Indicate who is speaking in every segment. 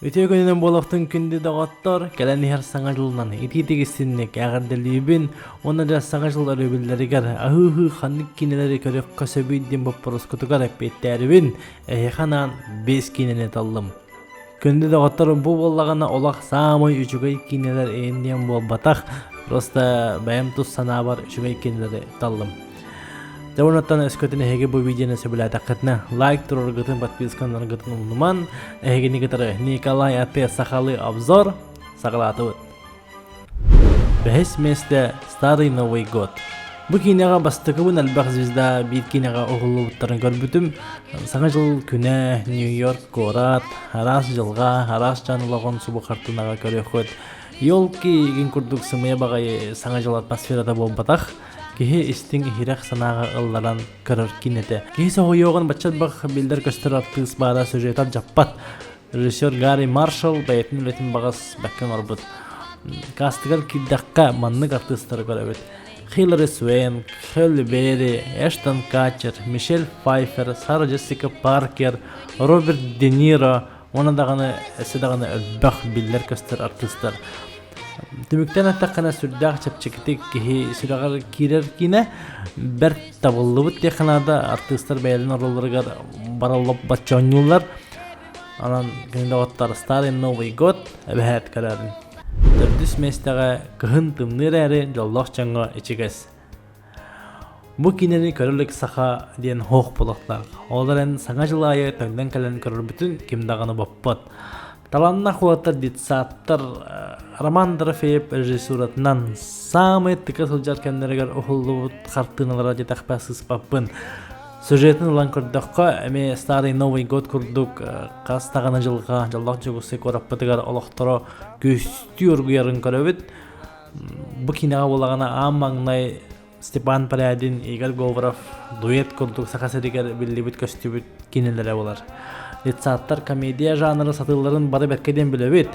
Speaker 1: Үтүө күнүнэн буолуохтун күндү доҕоттор, кэлэн иһэр Саҥа дьылынан итиитик-истинник эҕэрдэлиибин уонна дьэ Саҥа дьыл өрөбүллэригэр аһыы-аһыы ханнык киинэлэри көрүөххэ сөбүй диэн боппуруоскутугар эппиэттээрибин эһиэхэ анаан биэс киинэни таллым. Күндү доҕоттор, бу буоллаҕына олох саамай үчүгэй киинэлэр эйин диэн буолбатах, просто бэйэм тус санаабар үчүгэй киинэлэри таллым. Дьэ онуттан өскөтүн эһиги бу видеоны сөбүлээтэххитинэ лайк туруоргутун, подпискаларгытын умнуман, эһигини кытары Николай Ате сахалыы обзор саҕалаатыбыт. Бэһис миэстэ Старый Новый год. Бу киинэҕэ бастакыбын элбэх звезда биир киинэҕэ уһуллубуттарын көрбүтүм. Саҥа дьыл күнэ, Нью-Йорк куорат, араас дьылҕа, араас дьон олоҕун субу хартыынаҕа көрүөххүт. Елки игин курдук сымыйа баҕайы саҥа дьыл атмосферата буолбатах. Киһи истиҥ иһирэх санааҕа ылларан көрөр киинэтэ. Киһи соһуйуоҕун бачча элбэх биллэр-көстөр артыыс баара сюжетар дьаппат. Режиссер Гарри Маршалл бэйэтин үлэтин баҕас бэккэ оҥорбут. Кастыгар киирдэххэ маннык артыыстары көрөбүт. Хиллари Суэнк, Хелли Берри, Эштон Катчер, Мишель Пфайфер, Сара Джессика Паркер, Роберт Де Ниро уонна даҕаны өссө даҕаны элбэх биллэр-көстөр артыыстар. Түмүктэн эттэххинэ сүрдээх чэпчэкитик киһи сүрэҕэр киирэр киинэ бэрт табыллыбыт диэххэ наада артыыстар бэйэлэрин оруолларыгар бараллап бачча оонньууллар. Онон күн доҕоттор Старый Новый год эбэһээт көрөөрүн. Төрдүс миэстэҕэ кыһын тымныы эрээри дьоллоох дьоҥҥо ичигэс. Бу киинэни көрө илик саха диэн суох буолуохтаах. Ол эрэн Саҥа дьыл аайы төннөн кэлэн көрөрбүтүн ким даҕаны боппот. Талааннаах уолаттар детсадтар Роман Дорофеев режиссуратынан саамай тыка сылдьар кэмнэригэр уһуллубут хартыыналара диэтэхпэ сыыспаппын. Сюжетын ылан көрдөххө, эмиэ Старый Новый год курдук хас даҕаны дьылҕа дьоллоох Дьокуускай куораппытыгар олохторо күстүү оргуйарын көрөбүт. Бу киинэҕэ буоллаҕына аан маҥнай Степан Порядин, Игорь Говоров дуэт курдук Саха сиригэр биллибит-көстүбүт киинэлэрэ буолар. Детсадтар комедия жанры сатыылларын бары бэркэ диэн билэбит.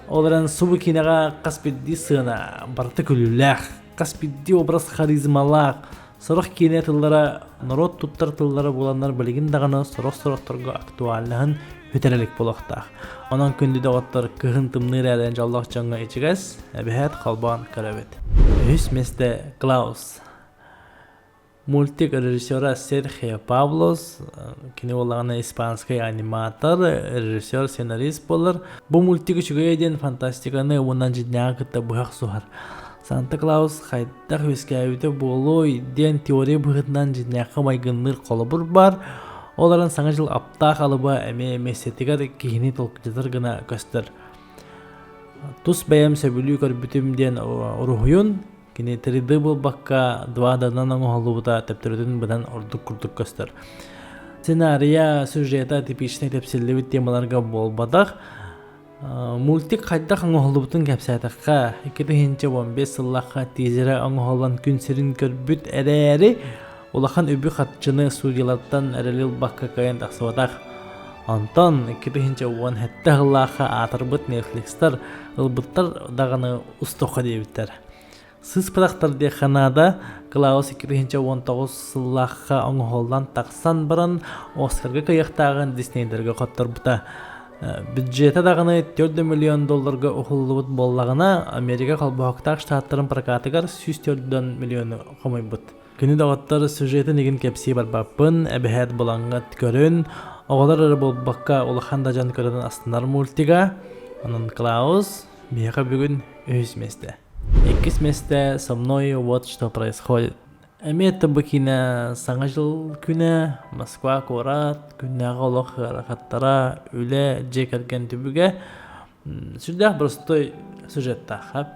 Speaker 1: Ол эрэн субу киинэҕэ хас биирдии сыана барыта күлүүлээх, хас биирдии образ харизмалаах, сорох киинэ тыллара норуот туттар тыллара буоланнар билигин даҕаны сорох-сорохторго актуальнаһын бүтэр илик буолуохтаах. Онон күндү доҕоттор кыһын тымныы эрээрэн дьоллоох дьоҥҥо ичигэс, эбэһээт холбоон көрөбүт. Үһүс миэстэ Клаус. Мультик режиссера Серхио Павлос, кини буоллаҕына испанскай аниматор, режиссер, сценарист буолар. Бу мультик үчүгэйэ диэн фантастиканы уонна дьиҥнээҕи кытта быһах суһар. Санта Клаус хайдах үөскээбитэ буолуой диэн теория быһыытынан дьиҥнээххэ майгынныыр холобур баар. Ол эрэн Саҥа дьыл аптаах алыба эмиэ миэстэтигэр киһини толкуйдатар гына көстөр. Тус бэйэм сөбүлүү көрбүтүм диэн уруһуйун кини 3D буолбакка 2D-нан оҥоһуллубута төптөрүтүн быдан ордук курдук көстөр. Сценария, сюжета типичнэй тэпсиллибит темаларга буолбатах. Мультик хайдах оҥоһуллубутун кэпсээтэххэ, 2015 сыллаахха тизерэ оҥоһуллан күн сирин көрбүт эрээри, улахан үбү-харчыны студиялартан эрэли ылбакка кыайан тахсыбатах. Онтон 2017 сыллаахха аатырбыт Netflix-тар ылбыттар даҕаны устуохха диэбиттэр. Сыыспатахтар диэххэ наада, Клаус 2019 сыллаахха оҥоһуллан тахсан баран, Оскарга кыайыахтааҕын Диснейдэргэ хотторбута. Бюджета даҕаны 4 миллион долларга уһуллубут буоллаҕына, Америка Холбоһуктаах Штаттарын прокатыгар 104 миллиону хомуйбут. Күнү доҕоттор сюжетын игин кэпсии барбаппын, эбэһээт булаҥҥыт көрүн, оҕолор эрэ буолбакка улахан да дьон көрөн астынар мультига. Онон Клаус биһиэхэ бүгүн үһүс миэстэ. Иккис миэстэ «Со мной вот что происходит». Эмиэ бу киинэ Саҥа дьыл күнэ, Москва куорат, күннээҕи олох ыарахаттара, үлэ, дьиэ кэргэн түбүгэ. Сүрдээх боростуой сюжеттаах.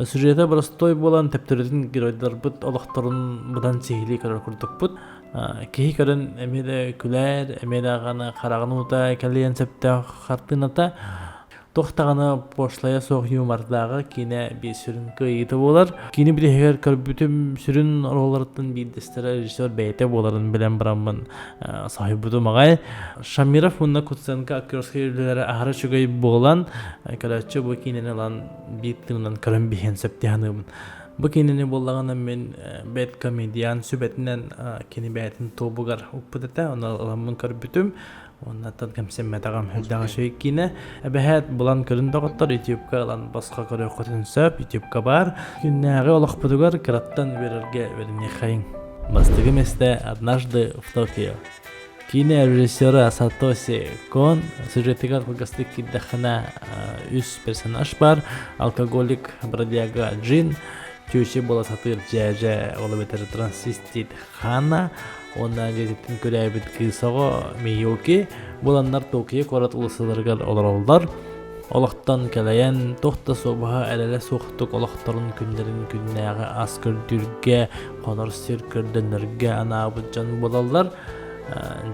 Speaker 1: Сюжета боростуой буолан төптөрүтүн геройдарбыт олохторун быдан сиһилии көрөр курдукпут. Киһи көрөн эмиэ да күлэр, эмиэ даҕаны хараҕын уута кэлиэн сөптөөх хартыыната. Туох даҕаны пошлайа суох юмордааҕы киинэ биир сүрүн кыайыыта буолар. Киинэ билиһигэр көрбүтүм сүрүн оруолларыттан биирдэстэрэ режиссер бэйэтэ буоларын билэн бараммын соһуйбутум аҕай. Шамиров уонна Куценко актерскай үлэлэрэ аһара үчүгэй буолан, көрөөччү бу киинэни ылан биир тыынынан көрөн биһиэн сөп дии саныыбын. Бу киинэни буоллаҕына мин бэт комедиан сүбэтинэн кини бэйэтин тобугар укпут этэ, ону ыламмын көрбүтүм. Оннаттан кэмсэммэтэҕим элбэх үчүгэй киинэ. Эбэһээт булан көрүн доҕоттор ютубка ылан босхо көрүөххүтүн сөп. Ютубка баар. Күннээҕи олохпутугар кыраттан үөрэргэ үөрэниэххэйиҥ. Бастакы миэстэ «Однажды в Токио». Киинэ режиссера Сатоси Кон сюжетыгар кылгастык киирдэххинэ үс персонаж бар. Алкоголик бродяга Джин, теща буола сатыыр дьээдьэ, ол эбэтэр трансвестит Хана уонна дьиэтиттэн күрээбит кыыс оҕо Миюки буланнар Токио куорат уулуссаларыгар олороллор. Олохтон кэлэйэн, туох да суобаһа эрэлэ суохтук олохторун күннэрин күннээҕи ас көрдүүргэ, хонор сир көрдөнөргө анаабыт дьон буолаллар.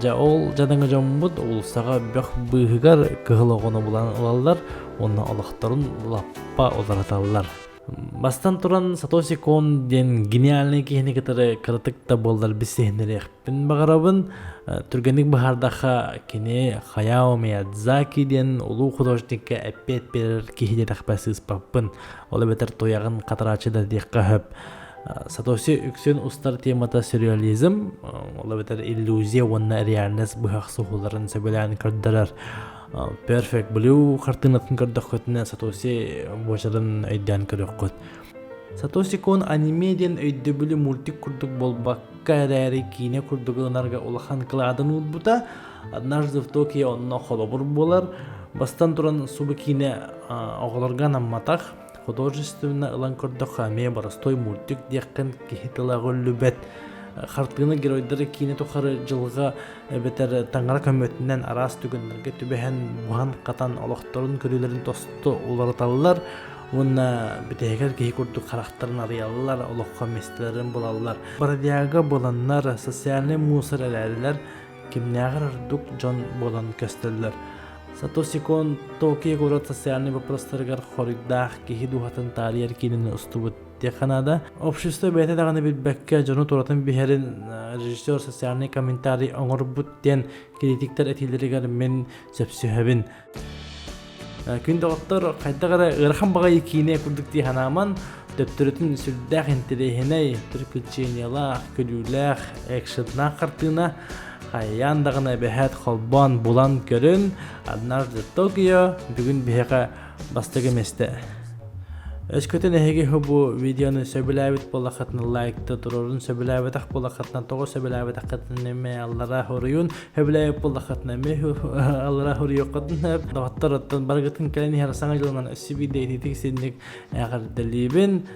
Speaker 1: Дьэ ол дьадаҥы дьоммут уулуссаҕа бөх быыһыгар кыһыл оҕону булан ылаллар уонна олохторун лаппа уларыталлар. Бастан туран Сатоси Кон диэн гениальнай киһини кытары кыратык да буоллар билсиһиннэриэхпин баҕарабын. Түргэнник быһаардахха кини Хаяо Миядзаки диэн улуу художникка эппиэт биэрэр киһи диэтэхпэ сыыспаппын. Ол эбэтэр туйаҕын хатарааччы да диэххэ сөп. Сатоси үксүн устар темата сюрреализм, ол эбэтэр иллюзия уонна реальность быһах суһууларын сөбүлээн көрдөрөр. Perfect Blue хартыынатын көрдөххүтүнэ Сатоси буочарын өйдөөн көрүөххүт. Сатоси Кон аниме диэн өйдөбүлү мультик курдук буолбакка эрээри киинэ курдук ылынарга улахан кылаатын уурбута. Однажды в Токио онно холобур буолар. Бастан туран субу киинэ оҕолорго анамматах, художественно ылан көрдөххө эмиэ боростой мультик диэххин киһи тыла өҕүллүбэт. Хартыына геройдары киинэ тухары дьылҕа эбэтэр таҥара көмөтүнэн араас түгэннэргэ түбэһэн буһан-хатан олохторун көрүүлэрин тосту уларыталлар уонна бүтэһигэр киһи курдук харахтарын арыйаллар, олоххо миэстэлэрин булаллар. Бродяга буоланнар социальнай мусор эрээрилэр кимнээҕэр ордук дьон буолан көстөллөр. Сатоси Кон Токио куорат социальнай боппуруостарыгар хоруйдаах киһи дууһатын таарыйар киинэни устубут диэххэ наада. Общество бэйэтэ даҕаны билбэккэ дьону туратан биһэрин режиссер социальный комментарий оҥорбут диэн критиктэр этиилэригэр мин сөпсөһөбүн. Күн доҕоттор хайдах эрэ ыарахан баҕайы киинэ курдук дии санааман төттөрүтүн сүрдээх интэриэһинэй, приключениялаах, күлүүлээх, экшеннаах хартыына хайаан даҕаны эбэһээт холбоон булан көрүн Однажды в Токио бүгүн биһиэхэ бастакы миэстэ. Өскөтүн эһиги бу видеону сөбүлээбит буоллаххытына лайкта турорун сөбүлээбэтэх буоллаххытына тоҕо сөбүлээбэтэххитин эмиэ аллара хоруйун сөбүлээбит буоллаххытына эмиэ аллара хоруйуоххутун сөп. Доҕоттор оттон барыгытын кэлэн иһэр саҥа дьылынан өссө биирдэ ититик синник эҕэрдэлиибин.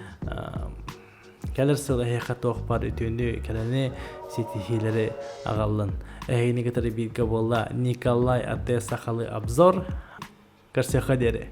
Speaker 1: Кэлэр сыл эһиэхэ туох баар үтүөнү, кэрэни, ситиһиилэри аҕаллын. Эһигини кытары бииргэ буолла Николай Ате сахалыы обзор. Көрсүөххэ диэри.